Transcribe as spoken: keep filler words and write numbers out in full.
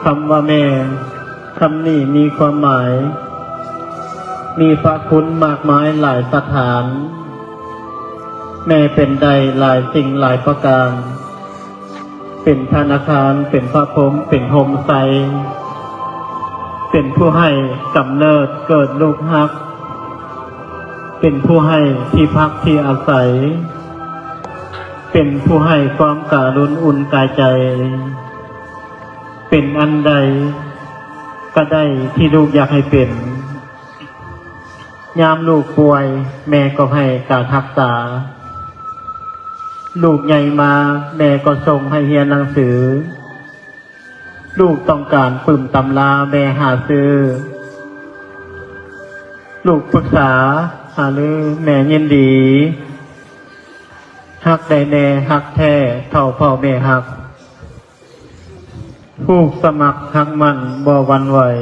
คำว่าแม่ คำนี้มีความหมาย มีพระคุณมากมายหลายสถาน แม่เป็นได้หลายสิ่งหลายประการ เป็นธนาคาร เป็นพระพรหม เป็นโฮมไซ เป็นผู้ให้กำเนิดเกิดลูกฮัก เป็นผู้ให้ที่พักที่อาศัย เป็นผู้ให้ความการุณอุ่นกายใจ เป็นอันใดก็ได้ที่ลูกอยากให้เป็น ยามลูกป่วย แม่ก็ให้การรักษา ลูกใหญ่มา แม่ก็ส่งให้เรียนหนังสือ ลูกต้องการปึ้มตำรา แม่หาซื้อ ลูกปรึกษาหารือ แม่ยินดี ฮักได้แน่ฮักแท้ เท่าพ่อแม่ฮัก ลูกสมัครฮักมั่นบ่หวั่นไหว